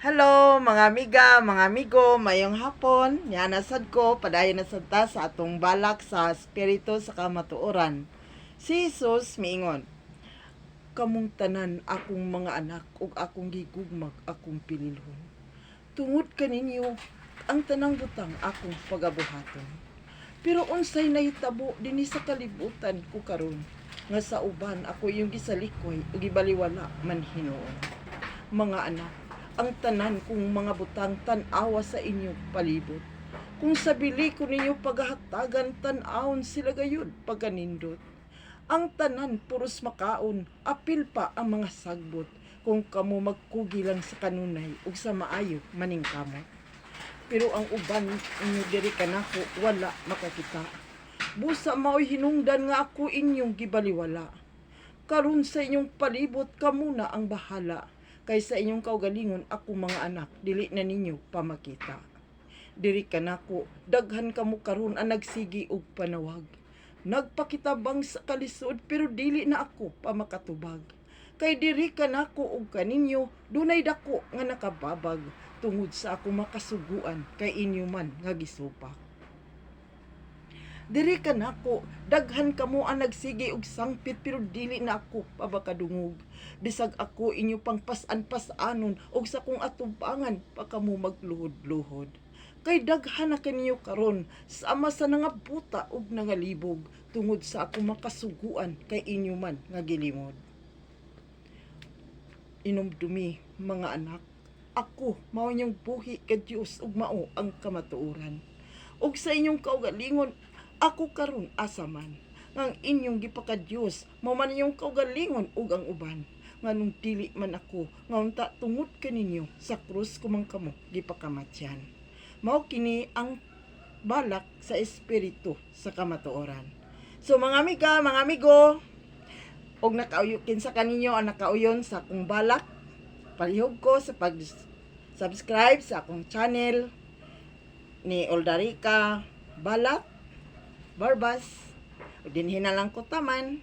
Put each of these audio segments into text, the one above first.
Hello, mga amiga, mga amigo, mayong hapon. Niana sad ko, padayon na sad ta sa atong balak sa espiritu sa kamatuoran. Si Jesus miingon, "Kamong tanan akong mga anak ug akong gigugmag akong pililhon. Tungod kaninyo ang tanang butang akong pagabuhaton. Pero unsay nahitabo dinhi sa kalibutan ko karon nga sa uban ako iyong gisalikoy ug gibaliwala man hinuon? Mga anak, ang tanan kong mga butang tan-awa sa inyong palibot. Kung sa bili ko ninyo paghahatagan, tan-awon sila gayud pagkanindot. Ang tanan puros makaon, apil pa ang mga sagbot kung kamo magkugi lang sa kanunay ug sa maayo maningkamot. Pero ang uban inyo diri kanako wala makakita. Busa mao'y hinungdan nga ako inyong gibaliwala. Karon sa inyong palibot, kamo na ang bahala. Kay sa inyong kaugalingon, ako mga anak dili na ninyo pamakita. Diri kanako, daghan kamo karon ang nagsigi og panawag. Nagpakitabang sa kalisod, pero dili na ako pamakatubag. Kay diri kanako ug kaninyo dunay dako nga nakababag tungod sa ako makasuguan kay inyo man nga gisupak. Diri kanako, daghan kamo ang nagsigi og sangpit, pero dili na ako pabakadungog. Bisag ako inyo pang pas-an-pas-anon og sa kong atubangan pa kamo magluhod-luhod. Kay daghan na kaninyo karon sama sa nangabuta og nangalibog tungod sa ako makasuguan kay inyo man nga gilimod. Inumdumi, mga anak, ako mao inyong buhi ka Dios ug mao ang kamatuoran. Ug sa inyong kaugalingon, ako karon asa man? Ngang inyong gipaka-Dios, mao man inyong kaugalingon ug ang uban. Nganong dili man ako, nga unta tungod kaninyo sa krus ko man kamo gipakamatyan. Mao kini ang balak sa espiritu sa kamatuoran." So mga amiga, mga amigo, og nakauyo kinsa kaninyo ang nakauyon sa akong balak, palihog ko sa pag subscribe sa akong channel ni Oldarica Balat Barbas. Ug dinhi na lang ko taman.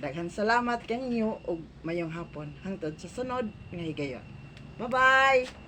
Daghan salamat kaninyo ug mayong hapon. Hangtod sa sunod nga higayon. Bye-bye.